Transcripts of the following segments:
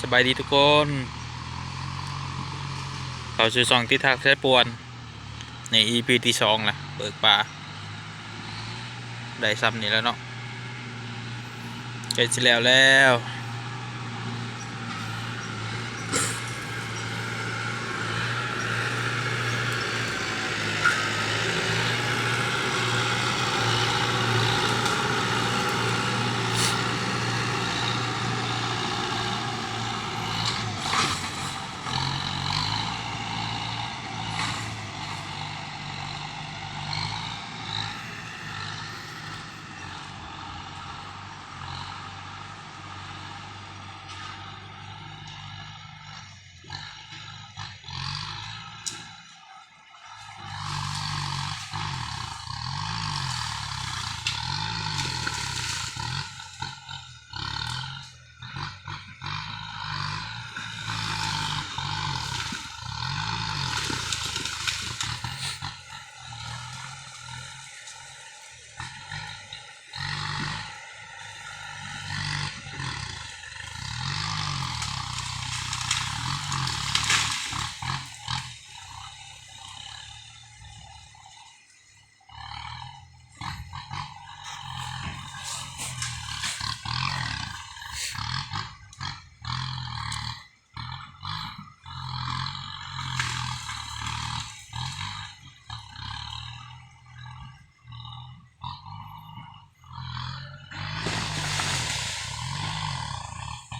ສະບາຍດີທຸກຄົນ ເຂົ້າສູ່ຊ່ອງຕິດທັກສາຍປ່ວນ ນີ້ອີພີທີສອງລະ ເບີກປ່າ ໄດ້ຊ່ຳນີ້ແລ້ວເນາະ ໃກ້ຊິແລ້ວແລ້ວ.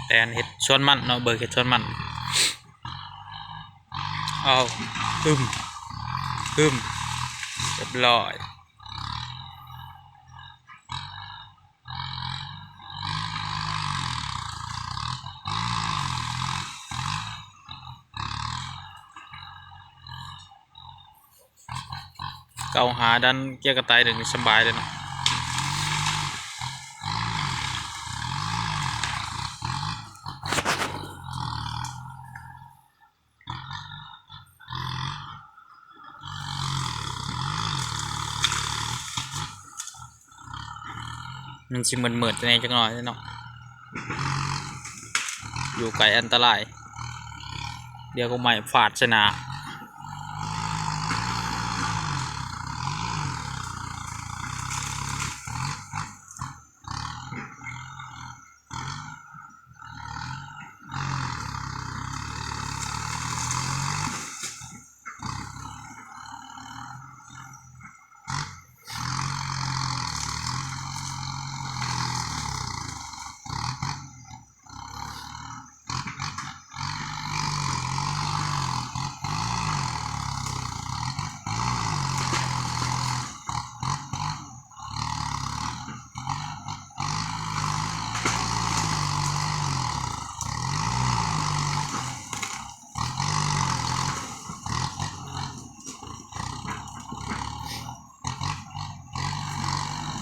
ແຕນເຮັດສວນມັນເນາະ ເບີກເຮັດສວນມັນ ເອົາ ປຶ້ມ ປຶ້ມ ຮຽບຮ້ອຍ. ເກົ້າຫ້າດັນເກຍກະໄຕ ດຽວນີ້ສະບາຍເລີຍເນາະ. ມັນຊິມືດໆແດ່ຈັກໜ້ອຍເນາະ ຢູ່ໄກອັນຕະລາຍ ດຽວກໍໄມ້ຟາດໃສ່ໜ້າ.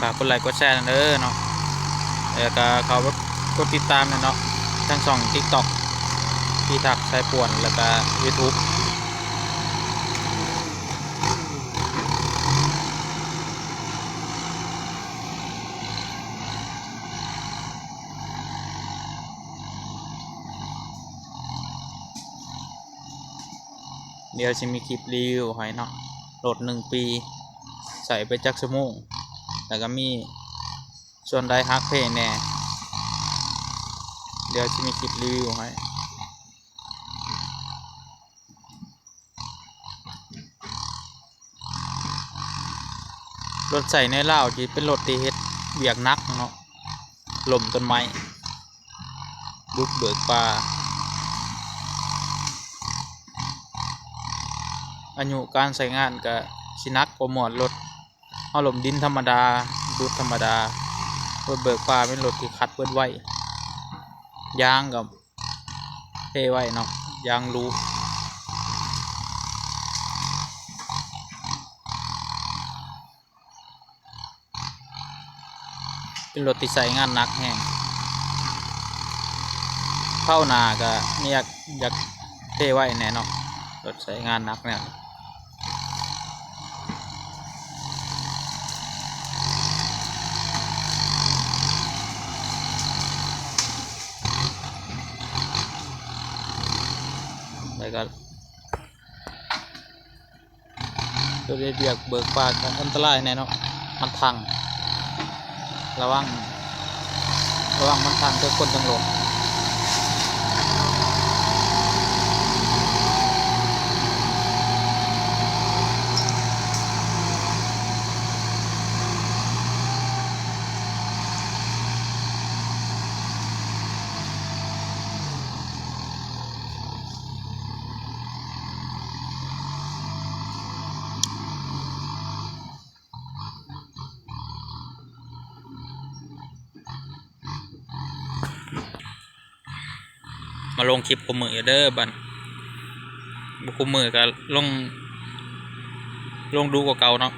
ຝາກກົດໄລກົດແຊນຳເດີເນາະ ແລ້ວກະເຂົ້າໄປກົດຕິດຕາມແດ່ເນາະ ທັງຊ່ອງຕິກຕັອກ ທີ່ທັກສາຍປ່ວນ ແລ້ວກະຢູທູບ. ດຽວຊິມີຄລິບຣີວິວໃຫ້ເນາະ ລົດໜຶ່ງປີ ໃຊ້ໄປຈັກຊົ່ວໂມງ ແລ້ວກະມີສ່ວນໃດຫັກເພແດ່ ດຽວຊິມີຄລິບຣີວິວໃຫ້. ລົດໃຊ້ໃນລາວທີ່ເປັນລົດທີ່ເຮັດວຽກໜັກເນາະ ລົ້ມຕົ້ນໄມ້ ບຸກເບີກປ່າ ອາຍຸການໃຊ້ງານກະຊິໜັກກວ່າໝວດລົດເຮົາລົມດິນທຳມະດາ ດຸດທຳມະດາ. ລົດເບີກປ່າເປັນລົດທີ່ຂັດເບີດໄວ ຢາງກະ ເພໄວເນາະ ຢາງຫຼູ ເປັນລົດທີ່ໃຊ້ງານໜັກແຮງ. ຄາວໜ້າກະມີ ຢາກ ຢາກເພໄວແດ່ເນາະ ລົດໃຊ້ງານໜັກແນວ ເ ແລ້ວກໍ ໂດຍໄດ້ວຽກເບີກປ່າກໍອັນຕະລາຍແນ່ເນາະ ມັນທັງ ລະວັງ ລະວັງມັນທັງເຖິງຄົນເຖິງລົດ. ມາລົງຄລິບຄູ່ມື້ຢູ່ເດີ ບັດ ບໍ່ຄູ່ມື້ກໍລົງ ລົງດຸກວ່າເກົ່າເນາະ.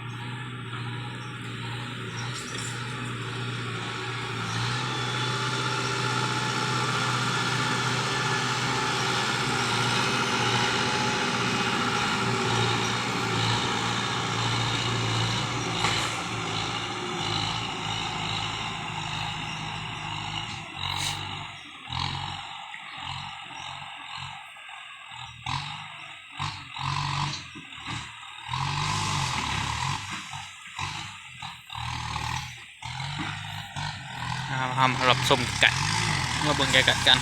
ເຮົາ ເຮົາຮັບຊົມໃກ້ໆ ມາເບິ່ງໃກ້ໆກັນ.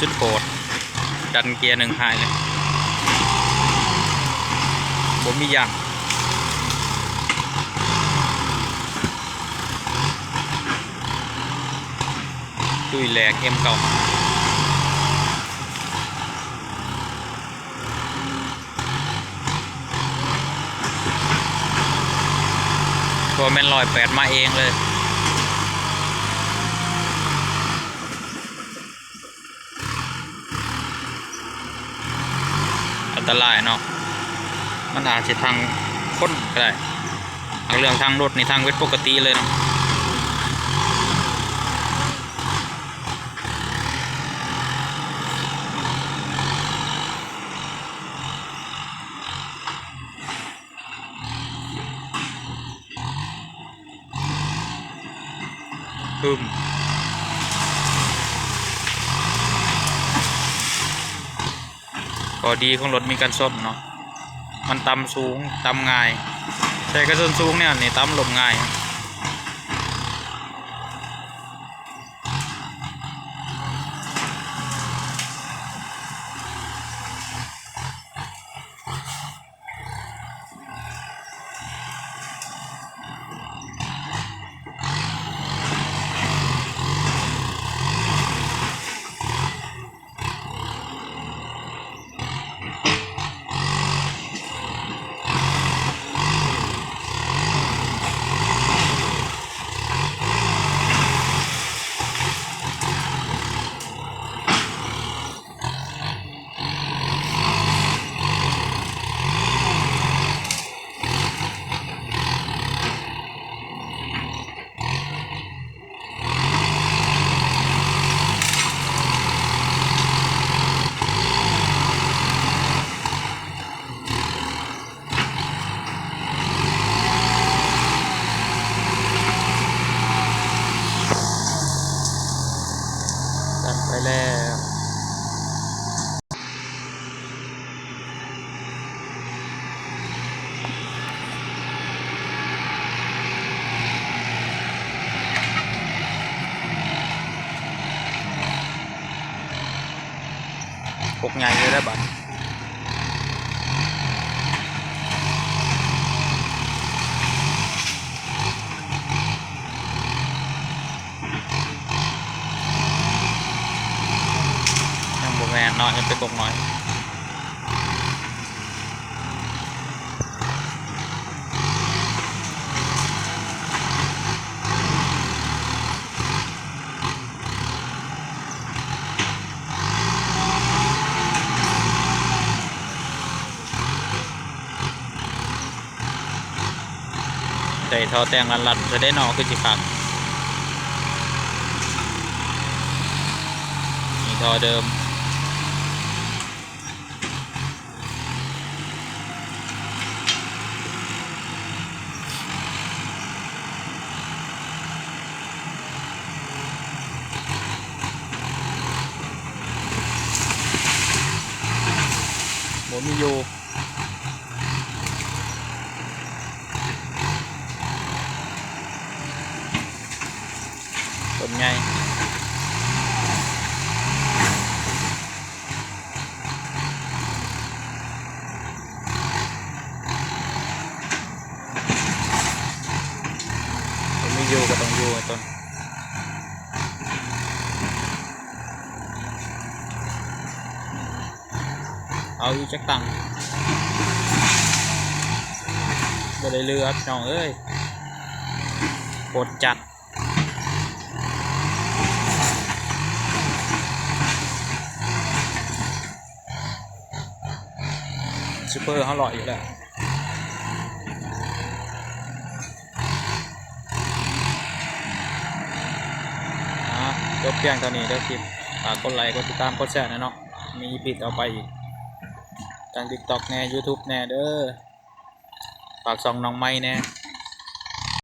ສຸດໂຫດ ດັນເກຍໜຶ່ງຫາຍເລີຍ ບໍ່ມີຢາງ. ຕຸ້ຍແຫຼກ ເອັມເກົ້າ ບໍ່ແມ່ນຮ້ອຍແປດມາເອງເລີຍ. ອັນຕະລາຍເນາະ ມັນອາດຊິທັງຄົນກໍໄດ້. ຫາກເລື່ອງທັງລົດນີ້ ທັງເປັນປົກກະຕິເລີຍເນາະ. ປຶ້ມ ຂໍ້ດີຂອງລົດມີກັນຊົນເນາະ ມັນຕ່ຳສູງ ຕ່ຳງ່າຍ ໃສ່ກັນຊົນສູງແນວນີ້ ຕ່ຳລົ້ມງ່າຍ. ດັນໄປແລ້ວ. ກົກໃຫຍ່ເລີຍເດີບັດ. ແມ່ນເນາະ ເຮັດໄປກົກໜ້ອຍ. ໃສ່ທໍ່ແຕ່ງລັດໆ ຊະເດເນາະ ຄືຊິຄັກ. ມີທໍ່ເດີມ. ບໍ່ມີຢູ່. ຕົ້ນໃຫຍ່ ບໍ່ມີຢູ່ກໍຕ້ອງຢູ່ໄອ້ຕົ້ນ. ເອົາອີກຈັກຕັງ. ບໍ່ໄດ້ເຫຼືອ ພີ່ນ້ອງເອີຍ ໂຄດຈັດ. ຊຸບເປີເຮົາຫຼອຍຢູ່ແລ້ວ. ອ່າ ຈົບພຽງເທົ່ານີ້ເດີຄລິບ. ຝາກກົດໄລ ກົດຕິດຕາມ ກົດແຊແດ່ເນາະ. ມີອີພີຕໍ່ໄປອີກ ທາງຕິກຕັອກແດ່ ຢູທູບແດ່ເດີ. ຝາກຊ່ອງນ້ອງໃໝ່ແດ່.